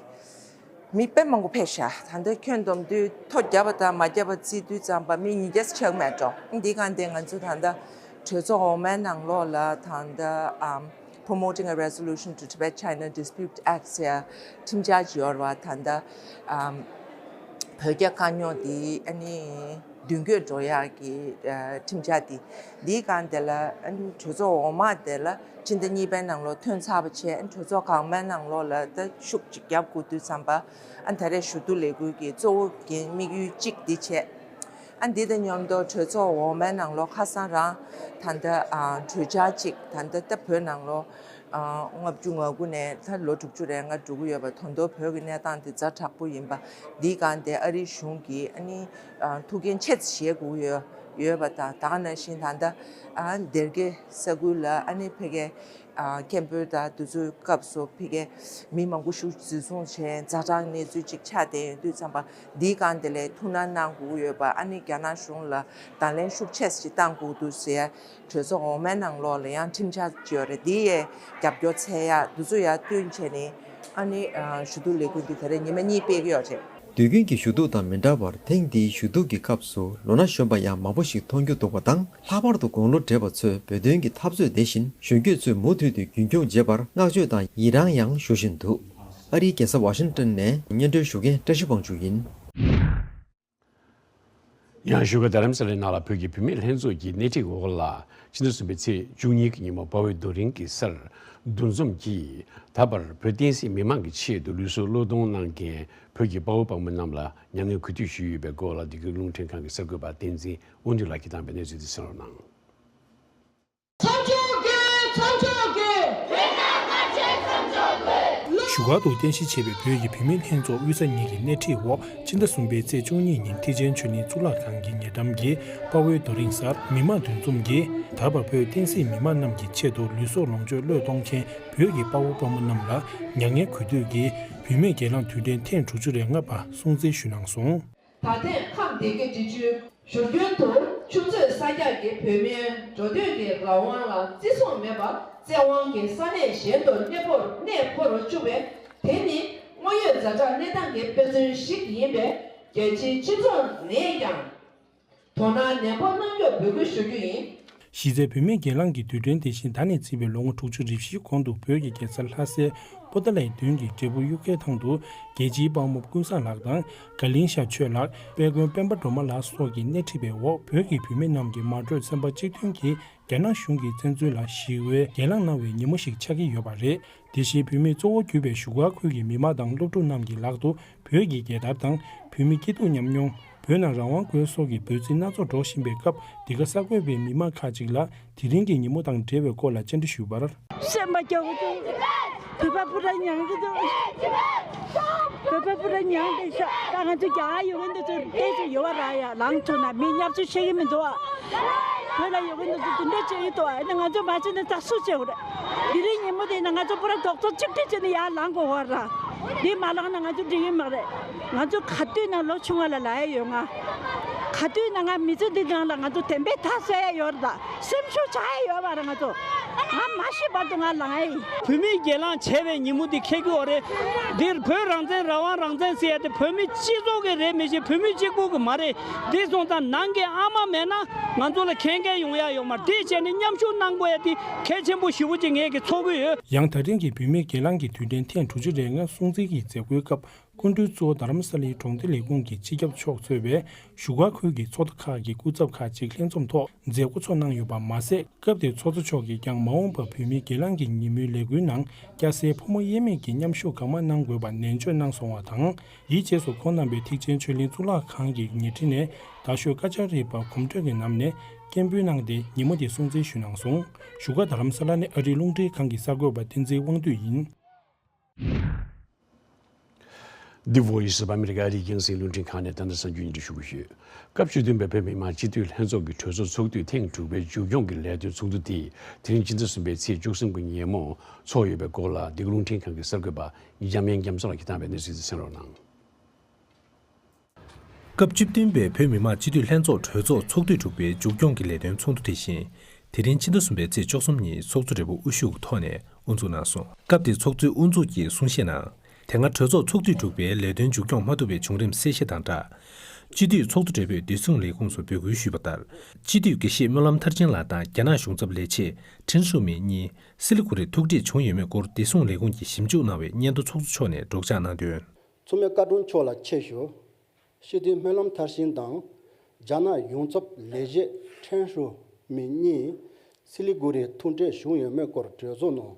མི་དཔེ་མང་པོ་ཕེབས་ཤག་ད་ལྟ་ཁྱོན་བསྡོམས་དུས་ཐོ་བརྒྱབ་པ་དང་མ་བརྒྱབ་པ་བརྩིས་དུས་ཙམ་པ་མི་ཉིས་བརྒྱ་ཆགས་མེད་འགྲོ། འདི་གང་དེ་ང་ཚོ་ད་ལྟ་གྲོས་ཚོགས་འོག་མའི་ནང་ལོགས་ལ་ད་ལྟ་ཨམ་Promoting a Resolution to Tibet-China Dispute Act ཟེར་ཁྲིམས་འཆར་ཅིག་ཡོད་རེད་པ། ད་ལྟ་ཨམ་བོད་རྒྱ་དཀའ་རྙོག་འདི་ཨ་ནི་མདུན་སྐྱོད་འགྲོ་ཡག་གི་ཨ་ཁྲིམས་འཆར་འདི། འདིའི་སྒང་དེ་ལ་ཨ་ནི་གྲོས་ཚོགས་འོག་མ་དེ་ལ་ཕྱི་ཟླ་གཉིས་པའི་ནང་ལོགས་ཐོན་ཚར་བ་བྱས། ཨ་ནི་གྲོས་ཚོགས་འོག་མའི་ནང་ལོགས་ལ་ད་ཤུགས་ཅིག་བརྒྱབ་དགོས་དུས་ཙམ་པ། ཨ་ནི་ད་རེས་ཞུ་གཏུག་ལས་འགུལ་གྱི་གཙོ་བོ་གི་དམིགས་ཡུལ་གཅིག་འདི་བྱས། ཨ་ནི་འདི་དང་མཉམ་དུ་གྲོས་ཚོགས་འོག་མའི་ནང་ལོགས་ཁ་སང་རང་ད་ལྟ་ཨ་གྲོས་འཆར་གཅིག་ད་ལྟ་ད་བོད་ནང་ལོགས་ཨ་ལྔ་བཅུ་ང་དགུ་ནས་ད་ལོ་དྲུག་ཅུ་རེ་ལྔ་འགྲོ་གི་ཡོད་པ། ད་དུང་བོད་ཀྱི་གནས་སྟངས་དེ་ཛ་དྲག་པོ་ཡིན་པ། འདིའི་སྒང་དེ་ཨ་རིའི་གཞུང་གིས་ཨ་ནི་ཨ་ཐུགས་འགན་ཆེ་ཙམ་བཞེས་དགོས་ཀྱི་ཡོད་ཡོད་པ་དང་། ད་ག་ནང་བཞིན་ད་ལྟ་ཨ་སྡེར་ཁའི་ས་ཁུལ་ལ་ཨ་ནི་ཕ་གིའི་ཨ་སྐད་འབོད་དང་དེ་ཚོའི་སྐབས་སུ་ཕ་གིའི་མི་མང་པོ་ཞིག་འཛིན་བཟུང་བྱས་ཛ་དྲག་གནས་ཚུལ་ཅིག་ཆགས་བསྡད་ཡོད་དུས་ཙམ་པ། འདིའི་སྒང་དེ་ལ་ཐུགས་སྣང་གནང་དགོས་ཀྱི་ཡོད་པ། ཨ་ནི་རྒྱ་ནག་གཞུང་ལ་དང་ལེན་ཤུགས་ཆེ་ཙམ་ཞིག་གཏང་དགོས་འདུག་ཟེར། གྲོས་ཚོགས་འོག་མའི་ནང་ལོགས་ལ་ཡང་ཁྲིམས་འཆར་ཅིག་ཡོད་རེད། འདི་ཡའི་རྒྱབ་སྐྱོར་འཚོལ་ཡག་འདི་ཚོ་ཡར་བསྟུན་བྱས་ནས། ཨ་ནི་ཨ་ཞུ་གཏུག་ལས་འགུལ་འདི་ད་རེས་ཉི་མ་གཉིས་སྤེལ་གྱི་ཡོད་རེད། དུས་རྒྱུན་གྱི་ཞུ་གཏུག་དང་མི་འདྲ་བར། ཐེངས་འདིའི་ཞུ་གཏུག་གི་སྐབས་སུ་ལོ་ན་གཞོན་པ་ཡང་མང་པོ་ཞིག་མཐོང་རྒྱུ་འདུག་པ་དང་། ལྷག་པར་དུ་དགུང་ལོ་བགྲེས་པ་ཚོས་བོད་དོན་གྱི་འཐབ་རྩོད་དེ་བཞིན་གཞོན་སྐྱེས་ཚོས་མུ་མཐུད་དུ་རྒྱུན་འཁྱོངས་བྱེད་པར་བསྔགས་བརྗོད་དང་ཡི་རངས་ཡང་ཞུ་བཞིན་འདུག་ཨ་རིའི་རྒྱལ་ས་ཝ་ཤིང་ཏོན་ནས་སྙན་སྒྲོན་ཞུ་མཁན་བཀྲ་ཤིས་དབང་ཕྱུག་ཡིན། ཡང་བཞུགས་སྒར་རྡ་རམ་ས་ལའི་ནང་ལ་བོད་ཀྱི་བུད་མེད་ལྷན་ཚོགས་ཀྱི་སྣེ་ཁྲིད་འོག་ལ། ཕྱི་ཟླ་གསུམ་པའི་ཚེས་བཅུ་གཉིས་ཀྱི་ཉིན་མོ་དཔའ་བོའི་རྡོ་རིང་གི་སར་འདུ་འཛོམས་ཀྱིས། ད་བར་བོད་བསྟན་སྲིད་མི་མང་གི་ཆེད་དུ་ལུས་སྲོག་བློས་གཏོང་གནང་མཁན་བོད་ཀྱི་དཔའ་བོ་དཔའ་མོ་རྣམས་ལ་མྱ་ངན་གུས་འདུད་ཞུས་ཡོད་པའི་སྐོར་ལ། བདེ་སྐྱིད་རླུང་འཕྲིན་ཁང་གི་གསར་འགོད་པ་བསྟན་འཛིན་དབང་འདུས་ལགས་ཀྱིས་བཏང་བའི་གནས་ཚུལ་དེ་གསན་རོགས་གནང་། བཞུགས་སྒར་དུ་རྟེན་གཞི་བྱས་པའི་བོད་ཀྱི་བུད་མེད་ལྷན་ཚོགས་དབུས་ས་གཉིས་ཀྱི་སྣེ་ཁྲིད་འོག་ཕྱི་ཟླ་གསུམ་པའི་ཚེས་བཅུ་གཉིས་ཉིན་ཐེག་ཆེན་ཆོས་གླིང་གཙུག་ལག་ཁང་གི་ཉེ་འགྲམ་གྱི་དཔའ་བོའི་རྡོ་རིང་སར་མི་མང་འདུ་འཛོམས་ཀྱིས། ད་བར་བོད་བསྟན་སྲིད་མི་མང་རྣམས་ཀྱི་ཆེད་དུ་ལུས་སྲོག་ལོངས་སྤྱོད་བློས་གཏོང་མཁན་བོད་ཀྱི་དཔའ་བོ་དཔའ་མོ་རྣམས་ལ་མྱ་ངན་གུས་འདུད་ཀྱིས་བུད་མེད་སྒེར་ལངས་དུས་དྲན་ཐེངས་དྲུག་ཅུ་རེ་ལྔ་པ་སྲུང་བརྩི་ཞུས་གནང་སོང་། ད་ཐེངས་ཁམས་སྡེ་དགེ་འབྲི་ཆུའི་བཞུར་རྒྱུན་དུ་ཆུ་མཛོད་གསར་རྒྱག་གིས་བོད་མིའི་འགྲོ་སྡོད་ཀྱི་རང་དབང་ལ་བརྩི་སྲུང་མེད་པར་བཙན་དབང་གིས་ས་གནས་གཞན་དུ་གནས་སྤོར་གནས་སྤོ་རུ་བཅུག་པས། དེ་ནི་དངོས་ཡོད་ཛ་དྲག་གནས་སྟངས་ཀྱི་དཔེ་མཚོན་ཞིག་ཡིན་པས། རྒྱལ་སྤྱིའི་སྤྱི་ཚོགས་ནས་ཀྱང་དོ་སྣང་ནན་པོ་གནང་རྒྱུར་འབོད་སྐུལ་ཞུ་རྒྱུ་ཡིན། གཞི་རྩའི་བུད་མེད་སྒེར་ལངས་ཀྱི་དུས་དྲན་དེ་བཞིན་ད་ནས་བརྩིས་པའི་ལོ་ངོ་དྲུག་ཅུ་རེ་བཞིའི་གོང་དུ་བོད་ཀྱི་རྒྱལ་ས་ལྷ་སའི་པོ་ཏཱ་ལའི་མདུན་གྱི་འབྲས་སྤུངས་གཡུལ་ཁའི་ཐང་དུ་རྒྱལ་སྤྱིའི་དཔའ་མོ་ཀུན་བཟང་ལགས་དང་། དགའ་གླིང་ཤར་ཆོས་ལགས། དཔལ་མགོན་སྤེན་པ་སྒྲོལ་མ་ལགས་སོགས་ཀྱི་སྣེ་ཁྲིད་པའི་འོག་བོད་ཀྱི་བུད་མེད་རྣམས་ཀྱིས་མ་གྲོས་སེམས་པ་གཅིག་མཐུན་གྱིས་རྒྱ་ནག་གཞུང་གི་བཙན་འཛུལ་ལ་ཞི་བའི་སྒེར་ལངས་གནང་བའི་ཉིན་མོ་ཞིག་ཆགས་ཀྱི་ཡོད་པ་རེད། དེ་བཞིན་བོད་མིས་གཙོ་བོ་གྱུར་པའི་བཞུགས་སྒར་ཁུལ་གྱི་མི་མང་དང་སློབ་ཕྲུག་རྣམས་ཀྱི་ལག་ཏུ་བོད་ཀྱི་རྒྱལ་དར་དང་། བོད་མི་སྐྱིད་སྡུག་མཉམ་མྱོང་། བོད་ནང་རང་དབང་དགོས་སོགས་ཀྱི་འབོད་ཚིག་སྣ་ཚོགས་སྒྲོག་བཞིན་པའི་སྐབས། འདི་ག་གསར་འགོད་པས་མི་མང་ཁག་ཅིག་ལ་དེ་རིང་གི་ཉིན་མོ་དང་འབྲེལ་བའི་སྐོར་ལ་བཅར་འདྲི་ཞུས་པར། སེམས་པ་སྐྱོ་པོ་འདུག་བོད་པ་སྤུ་ར་མྱངས་ཀྱི་འདུག་བོད་པ་སྤུ་ར་མྱངས་ཏེ་ཤག་ད་ང་ཚོ་རྒྱ་གར་ཡོང་གི་འདུག་ཚོ་ཏོག་ཙམ་ཡོད་པ་ར་ཡ་ལངས་ཐུབ་ན་མི་ཉམས་གསོ་བྱེད་ཀྱི་མི་འདུག་ཨ། བོད་ལ་ཡོང་གི་འདུག་ཚོ་དེ་འདྲ་བྱེད་ཀྱི་འདུག་ཨ། ཨ་ནི་ང་ཚོ་མ་བྱེད་ན་ད་སུ་བྱེད་དགོས་རེད། དེ་རིང་ཉིན་མོ་དེ་ན་ང་ཚོ་སྤུ་ར་རྡོག་ཐོ་གཅིག་སྒྲིལ་བྱས་ནས་ཡར་ལངས་དགོས་པ་ར། འདི་མ་ལངས་ན་ང་ཚོ་འགྲིག་གི་མ་རེད། ང་ཚོ་ག་དུས་ན་ལོ་ཆུང་བ་ལ་ལ་ཡ་ཡོད་ང་། ག་དུས་ན་ང་མི་ཚེ་འདི་ནང་ལ་ང་ཚོ་བདེན་པའི་མཐའ་གསལ་ཡ་ཡོད་རེད་ད། སེམས་ཤུགས་ཆག་ཡ་ཡོད་པ་རེད་ང་ཚོ། ང་མ་ཤི་བར་དུ་ང་ལངས་ཡ་ཡིན། བོད་མིའི་སྒེར་ལངས་བྱས་པའི་ཉིན་མོ་འདི་འཁེལ་གྱི་ཡོད་རེད། འདིར་བོད་རང་བཙན་རང་དབང་རང་བཙན་ཟེར་ཡ་དེ་བོད་མི་སྤྱི་ཚོགས་ཀྱི་རེད་མི་ཤེས། བོད་མི་གཅིག་པུ་གི་མ་རེད། དེ་སོང་ཙང་ནང་གི་ཨ་མ་མེད་ན་ང་ཚོ་ལ་མཁས་མཁན་ཡོང་ཡ་ཡོད་མ་རེད། དེ་བྱས་ནས་མཉམ་ཞུགས་གནང་དགོས་ཡ་དེ་གལ་ཆེན་པོ་ཞེ་པོ་ཅིག་ངས་ཀྱི་ཚོར་གི་ཡོད། ཡང་ད་རིང་གི་བུད་མེད་སྒེར་ལངས་ཀྱི་དུས་དྲན་ཐེངས་དྲུག་ཅུ་རེ་ལྔ་སྲུང་བརྩི་གི་མཛད་སྒོའི་སྐབས། སྐུ་མགྲོན་གཙོ་བོ་རྡ་རམ་ས་ལའི་གྲོང་སྡེ་ལས་ཁུངས་ཀྱི་སྤྱི་ཁྱབ་མཆོག་གཙོས་པའི་བཞུགས་སྒར་ཁུལ་གྱི་ཚོགས་སྡེ་ཁག་གི་སྐུ་ཚབ་ཁག་ཅིག་ལྷན་འཛོམས་ཐོག་མཛད་སྒོ་ཚོགས་གནང་ཡོད་པ་མ་ཟད། སྐབས་དེར་ཚོགས་གཙོ་མཆོག་གིས་ཀྱང་མ་འོངས་པར་བོད་མིའི་སྒེར་ལངས་ཀྱི་ཉིན་མོའི་ལས་འགུལ་ནང་སྐྱ་སེར་ཕོ་མོ་དབྱེར་མེད་ཀྱིས་མཉམ་ཞུགས་གང་མང་གནང་དགོས་པ་ནན་བརྗོད་གནང་སོང་བ་དང་། དེའི་རྗེས་སུ་ཁོང་རྣམ་པས་ཐེག་ཆེན་ཆོས་གླིང་གཙུག་ལག་ཁང་གི་ཉེ་འཁྲིས་ནས་རྡ་ཤོད་ཀ་ཅཱ་རི་བར་གོམ་བགྲོད་ཀྱི་ལམ་ནས་སྐད་འབོད་གནང་སྟེ་ཉིན་མོ་དེ་སྲུང་བརྩི་ཞུས་གནང་སོང་། བཞུགས་སྒར་རྡ་རམ་ས་ལ་ནས་ཨ་རིའི་རླུང་འཕྲིན་ཁང་གི་གསར་འགོད་པ་བསྟན་འཛིན་དབང་འདུས་ཡིན། འདི་Voice of America ཨ་རིའི་རྒྱང་སྲིང་རླུང་འཕྲིན་ཁང་ནས་ད་ལྟ་གསར་འགྱུར་སྙན་སྒྲོན་ཞུ་གི་ཡོད། སྐབས་བཅུ་བདུན་པའི་བོད་མི་མང་སྤྱི་འཐུས་ལྷན་ཚོགས་ཀྱི་གྲོས་ཚོགས་ཚོགས་དུས་ཐེངས་དྲུག་པའི་མཇུག་སྐྱོང་གི་ལས་དོན་ཚོགས་འདུ་དེ་དེ་རིང་སྤྱི་ཟླ་གསུམ་པའི་ཚེས་བཅུ་གསུམ་གྱི་ཉིན་མོ་ཚོགས་ཡོད་པའི་སྐོར་ལ་འདི་ག་རླུང་འཕྲིན་ཁང་གི་གསར་འགོད་པ་འཇམ་དབྱངས་རྒྱ་མཚོ་ལགས་ཀྱིས་བཏང་བའི་གནས་ཚུལ་དེ་གསན་རོགས་གནང་། སྐབས་བཅུ་བདུན་པའི་བོད་མི་མང་སྤྱི་འཐུས་ལྷན་ཚོགས་གྲོས་ཚོགས་ཚོགས་དུས་དྲུག་པའི་མཇུག་སྐྱོང་གི་ལས་དོན་ཚོགས་འདུ་དེ་བཞིན། དེ་རིང་ཕྱི་ཟླ་གསུམ་པའི་ཚེས་བཅུ་གསུམ་ཉིན་ཚོགས་གཙོ་སྦྲེལ་པོ་དབུ་བཞུགས་ཀྱི་ཐོག་ནས་དབུ་འཛུགས་གནང་སོང་། སྐབས་དེར་ཚོགས་གཙོས་དབུ་འཛུགས་ཀྱིས་གསུང་བཤད་གནང་། དེ་སྔ་གྲོས་ཚོགས་ཚོགས་དུས་དྲུག་པའི་ལས་དོན་མཇུག་སྐྱོང་མ་ཐུབ་པའི་བྱུང་རིམ་གསལ་བཤད་དང་སྦྲགས། སྤྱི་འཐུས་ཚོགས་གཙོ་སྦྲེལ་པོས་བདེ་སྲུང་ལས་ཁུངས་སུ་འབོད་སྐུལ་ཞུས་པ་ལྟར། སྤྱི་འཐུས་དགེ་བཤེས་སྨོན་ལམ་མཐར་ཕྱིན་ལགས་དང་རྒྱ་ནག་གཞུང་ཚབ་ལས་བྱེད་ཁྲིན་ཧྲུའུ་མིན་གཉིས་སི་ལི་གུ་རིར་ཐུག་འཕྲད་བྱུང་ཡོད་མེད་སྐོར་བདེ་སྲུང་ལས་ཁུངས་ཀྱིས་ཞིབ་འཇུག་གནང་བའི་སྙན་ཐོ་ཚོགས་གཙོ་མཆོག་ནས་སྒྲོག་སྦྱང་གནང་དོན། མཚུངས་མེད་བཀའ་དྲུང་མཆོག་ལ་ཆེད་ཞུ། སྤྱི་འཐུས་སྨོན་ལམ་མཐར་ཕྱིན་དང་། རྒྱ་ནག་ཡོངས་ཚབ་ལས་བྱེད་ཁྲེན་ཧྲུའུ་མིན་གཉིས་སི་ལི་གུ་རིར་ཐུག་འཕྲད་བྱུང་ཡོད་མེད་སྐོར་གྲོས་ཚོགས་ནང་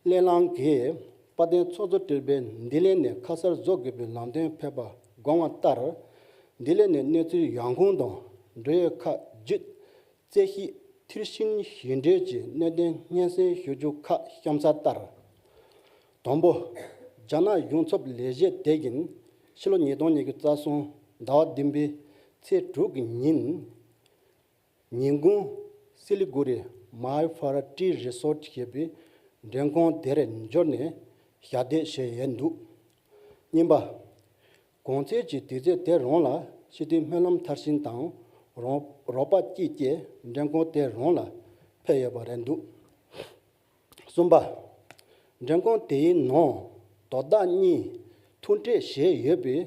སླེབས་གནང་གིས་དཔལ་ལྡན་ཚོགས་གཙོ་སྦྲེལ་པོས་ལྡི་ལི་ནས་ཁ་གསར་བཟོ་དགོས་པའི་ལམ་སྟོན་ཕེབས་པ་དགོངས་པ་ལྟར། ལྡི་ལི་ནས་གནས་ཚུལ་ཡང་ཁུངས་དང་འབྲེལ་ཡོད་ཁག་བརྒྱུད། རྩད་ཞིབ་མཐིལ་ཕྱིན་ཞིབ་འགྲེལ་གྱི་གནད་དོན་སྙན་སེང་ཞུ་རྒྱུ་ཁག་གཤམ་གསལ་ལྟར། དང་པོ། རྒྱ་ནག་ཡོངས་ཚབ་ལས་བྱེད་དེ་ཡིས་ཕྱི་ལོ་ཉིས་སྟོང་ཉི་ཤུ་རྩ་གསུམ་ཟླ་བ་བདུན་པའི་ཚེས་དྲུག་གི་ཉིན། ཉིན་གུང་སི་ལི་གུ་རི་མའི་ཕ་ར་ཊི་རི་སོར་ཊི་ཞེས་པའི་མགྲོན་ཁང་དེར་འབྱོར་ནས་ཞལ་འདེབས་བྱས་ཡོད་འདུག་གཉིས་པ། གོང་ཚེས་ཀྱི་དུས་ཚོད་དེ་རང་ལ་སྤྱི་འཐུས་སྨོན་ལམ་མཐར་ཕྱིན་དང་རོགས་རོགས་པ་གཅིག་བཅས་མགྲོན་ཁང་དེ་རང་ལ་ཕེབས་ཡོད་པ་རེད་འདུག་གསུམ་པ། མགྲོན་ཁང་དེའི་ནང་དོ་བདག་གཉིས་ཐུག་འཕྲད་བྱས་ཡོད་པའི་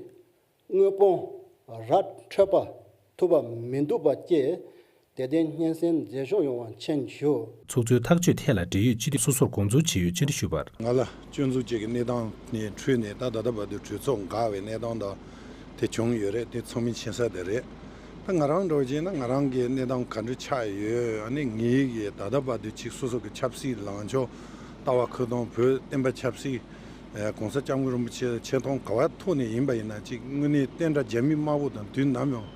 དངོས་དཔང་ར་འཕྲོད་པ་ཐུབ་པ་མི་འདུག་པ་བཅས་དེ་ལྟའི་སྙན་སེང་མཛད་ཕྱོགས་ཡོང་བ་མཁྱེན་ཞུ། ཚོགས་གཙོའི་ཐག་གཅོད་ཐད་ལ་འབྲེལ་ཡོད་སྤྱི་འཐུས་སོ་སོར་དགོངས་ཚུལ་ཇི་ཡོད་བཅར་འདྲི་ཞུས་པར། ང་ལ་སྐྱོན་འཛུགས་བཅས་ཀྱི་གནས་སྟངས་ནས་འཕྲོས་ནས་ད་ད་ལྟ་བར་དུ་གྲོས་ཚོགས་འགག་པའི་གནས་སྟངས་དང་དེ་བྱུང་ཡོད་རེད། དེ་ཚང་མས་མཁྱེན་གསལ་དེ་རེད། ད་ང་རང་འདྲ་བོ་བྱས་ན་ང་རང་གི་གནས་སྟངས་ག་འདྲ་ཆགས་ཡོད། ཨ་ནི་ངའི་གི་ད་ལྟ་བར་དུ་ཅིག་སོ་སོ་གི་ཆབ་སྲིད་ལངས་ཕྱོགས་ལྟ་བ་ཁུར་སྟངས་བོད་བསྟན་པ་ཆབ་སྲིད། ཨ་གོང་ས་སྐྱབས་མགོན་རིན་པོ་ཆེ་ཆེ་མཐོང་ག་བ་ཐོག་ནས་ཡིན་པ་ཡིན་ན་ཅིག་དངོས་གནས་བསྟན་དགྲ་རྒྱ་མི་དམར་པོ་དང་དུས་ནམ་ཡང་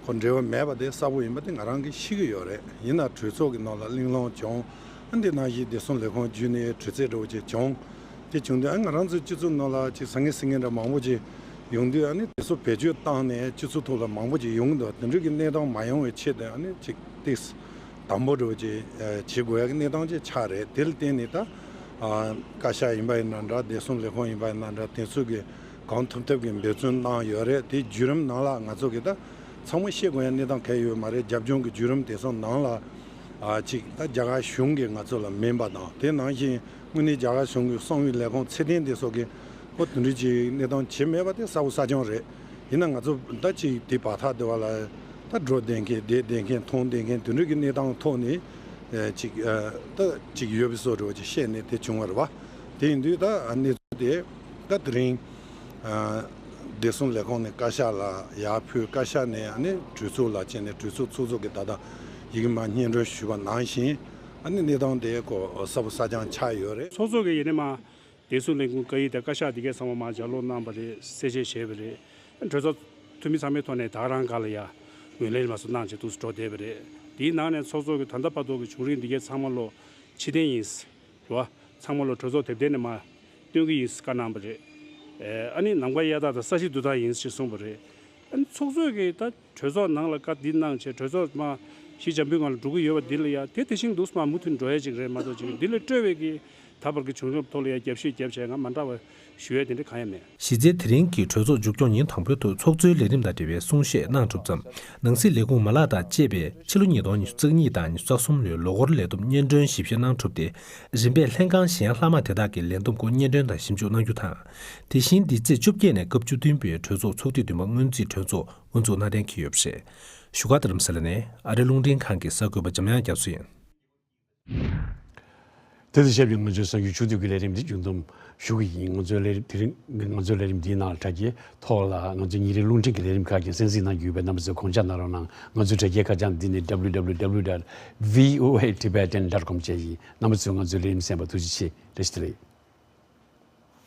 ཁོ་འབྲེལ་བ་མེད་པ་དེ་གསལ་པོ་ཡིན་པ་དེ་ང་རང་གིས་ཤེས་ཀྱི་ཡོད་རེད། ཡིན་ན་གྲོས་ཚོགས་ཀྱི་ནང་ལ་གླེང་སློང་བྱུང་། ཨ་འདི་ནང་བཞིན་བདེ་སྲུང་ལས་ཁུངས་བརྒྱུད་ནས་དྲི་རྩད་འདྲ་བོ་ཅིག་བྱུང་། དེ་བྱུང་དུས་ཨ་ང་རང་ཚོའི་སྤྱི་ཚོགས་ནང་ལ་ཅིག་ཟང་ངེ་ཟིང་ངེ་འདྲ་མང་པོ་ཅིག་ཡོང་དུས་ཨ་ནི་དེ་ཚོ་བེད་སྤྱོད་བཏང་ནས་སྤྱི་ཚོགས་ཐོག་ལ་མང་པོ་ཅིག་ཡོང་གི་འདུག་དེ་འདྲ་གི་གནས་སྟངས་མ་ཡོང་བའི་ཆེད་དུ་ཨ་ནི་ཅིག་ཏིག་དམ་པོ་འདྲ་བོ་ཅིག་བྱེད་དགོས་ཡ་གི་གནས་སྟངས་ཅིག་ཆགས་རེད། དེ་ལ་བརྟེན་ནས་ད་བཀའ་ཤག་ཡིན་པ་ཡིན་ན་འདྲ། བདེ་སྲུང་ལས་ཁུངས་ཡིན་པ་ཡིན་ན་འདྲ། དེ་ཚོ་གི་གང་ཐུབ་ཐུབ་ཀྱི་འབད་བརྩོན་གནང་ཡོད་རེད། དེའི་བརྒྱུད་རིམ་ནང་ལ་ང་ཚོ་གི་ད་ཚང་མ་ཤེས་དགོས་ཡ་གནས་སྟངས་གང་ཡོད་མ་རེད། རྒྱབ་ལྗོངས་ཀྱི་བརྒྱུད་རིམ་དེ་ཚོ་ནང་ལ་ཨ་ཅིག་ད་རྒྱ་གར་གཞུང་གིས་ང་ཚོ་ལ་མིན་པ་དང་། དེ་ནང་བཞིན་དངོས་གནས་རྒྱ་གར་གཞུང་གི་གསང་བའི་ལས་ཁུངས་ཚད་ལྡན་དེ་ཚོ་གིས་ཁོ་དེ་འདྲ་ཅིག་གནས་སྟངས་བྱེད་མེད་པ་དེ་གསལ་པོ་གསལ་རྐྱང་རེད། ཡིན་ན་ང་ཚོ་ད་ཅིག་དེ་བར་ཐག་དེ་བ་ལ་ད་འགྲོ་བསྡད་མཁན་བསྡད་བསྡད་མཁན་མཐོང་བསྡད་མཁན་དེ་འདྲ་གི་གནས་སྟངས་ཐོག་ནས། ཨ་ཅིག་ཨ་ད་ཅིག་ཡོད་པའི་བཟོ་འདྲ་བ་ཅིག་བཤད་ནས་དེ་བྱུང་བ་རེད་བ། དེ་ཡིན་དུས་ད་གནས་ཚུལ་དེ་ད་དེ་རིང་ཨ་བདེ་སྲུང་ལས་ཁུངས་ནས་བཀའ་ཤག་ལ་ཡར་ཕུལ། བཀའ་ཤག་ནས་ཨ་ནི་གྲོས་ཚོགས་ལ་བྱས་ནས་གྲོས་ཚོགས་ཚོགས་གཙོ་གིས་ད་ལྟ་ཡི་གེ་མར་སྙན་སྒྲོན་ཞུས་པ་ནང་བཞིན་ཨ་ནི་གནས་སྟངས་དེ་ཁོ་གསལ་པོ་གསལ་རྐྱང་ཆགས་ཡོད་རེད། ཚོགས་གཙོ་གིས་ཡིན་ནའི་མ་བདེ་སྲུང་ལས་ཁུངས་བཀའ་ཡིག་དང་བཀའ་ཤག་འདི་གས་ཚང་མ་མར་ལྗགས་ཀློག་གནང་བ་རེད། གསལ་བཤད་བྱས་པ་རེད། གྲོས་ཚོགས་འཐུས་མི་ཚང་མའི་ཐོག་ནས་ད་ག་རང་སྒང་ལ་ཡ་ངོས་ལེན་མ་སོང་གནང་བྱས་འདུག་སེ་འགྲོ་བསྡད་པ་རེད། དེའི་ནང་ནས་ཚོགས་གཙོ་གིས་ད་ལྟ་བར་དུ་གི་བྱུང་རིམ་འདི་གས་ཚང་མ་ལོ་ཕྱིར་འཐེན་ཡིན། རེད་བ། ཚང་མ་ལོ་གྲོས་ཚོགས་དེབ་ཐེར་ནས་མར་སྟོན་གྱི་ཡིན་བཀའ་གནང་བ་རེད། ཨ་ནི་ནམ་མཁའ་གཡའ་དག་དང་ས་གཞི་རྡུལ་དག་ཡིན་ཞེས་གསུངས་པ་རེད། ཨ་ནི་ཚོགས་གཙོས་ཀྱིས་ད་གྲོས་ཚོགས་ནང་ལ་བཀའ་འདི་གནང་བྱས་གྲོས་ཚོགས་མ་གཞི་འཇམ་པོའི་ངང་ལ་འགྲོ་གི་ཡོད་པ་འདི་ལ་ཡ་དེ་དེ་བཞིན་འདུག་སེ་མར་མུ་མཐུད་འགྲོ་ཡ་ཅིག་རེད་མ་གཏོགས་ཅིག་འདི་ལས་སྤྲོས་པའི་གི་ད་བར་གྱི་བྱུང་རབས་ཐོག་ལ་ཡ་རྒྱབ་བཤད་རྒྱབ་བྱས་ང་མ་འདྲ་བ་ཞུ་ཡ་དེ་འདྲ་གང་ཡང་མེད། གཞི་རྩའི་དེ་རིང་གི་གྲོས་ཚོགས་མཇུག་སྐྱོང་ཉིན་དང་པོའི་ཐོག་ཚོགས་གཙོའི་ལས་རིམ་དང་འབྲེལ་བའི་གསུང་བཤད་གནང་གྲུབ་མཚམས། ནང་སྲིད་ལས་ཁུངས་མ་ལག་དང་བཅས་པས་ཕྱི་ལོ་ཉིས་སྟོང་ཉི་ཤུ་རྩ་གཉིས་དང་ཉི་ཤུ་རྩ་གསུམ་ལོའི་ལོ་འཁོར་ལས་བསྡོམས་སྙན་སྒྲོན་ཞིབ་བཤེར་གནང་གྲུབ་སྟེ། རིམ་པས་ལྷན་ཁང་གཞན་ལྷག་མ་དེ་དག་གི་ལས་བསྡོམས་སྐོར་སྙན་སྒྲོན་དང་ཞིབ་འཇུག་གནང་རྒྱུ་དང་། དེ་བཞིན་འདི་ཚེས་བཅོ་བརྒྱད་ནས་སྐབས་བཅུ་བདུན་པའི་གྲོས་ཚོགས་ཚོགས་དུས་བདུན་པ་སྔོན་རྩིས་གྲོས་ཚོགས་དབུ་འཛུགས་གནང་གཏན་འཁེལ་ཡོད་པ་རེད། བཞུགས་སྒར་རྡ་རམ་ས་ལ་ནས་ཨ་རི་རླུང་འཕྲིན་ཁང་གི་གསར་འགོད་པ་འཇམ་དབྱངས་རྒྱ་མཚོ་ཡིན། དེ་དང་ཆབས་ཅིག་ང་ཚོའི་གསར་འགྱུར་ཕྱོགས་བསྡུས་ཀྱི་ལས་རིམ་འདི་མཇུག་བསྡོམས་ཞུ་གི་ཡིན། ང་ཚོའི་ལས་རིམ་དེ་རིང་ང་ཚོའི་ལས་རིམ་འདིའི་ནང་ལ་དྲ་རྒྱའི་ཐོག་ལ་ང་ཚོའི་ཉིན་རེའི་རླུང་འཕྲིན་གྱི་ལས་རིམ་ཁག་ཀྱང་གསན་གཟིགས་གནང་རྒྱུ་ཡོད་པས་རྣམ་པ་ཚོས་དགོངས་འཇགས་གནང་རོགས་གནང་། ང་ཚོའི་དྲ་རྒྱའི་ཁ་བྱང་འདི་ནི་W W W dot V O A Tibetan dot com བཅས་ཡིན། རྣམ་པ་ཚོས་ང་ཚོའི་ལས་རིམ་གསན་པར་ཐུགས་རྗེ་ཆེ། བཀྲ་ཤིས་བདེ་ལེགས།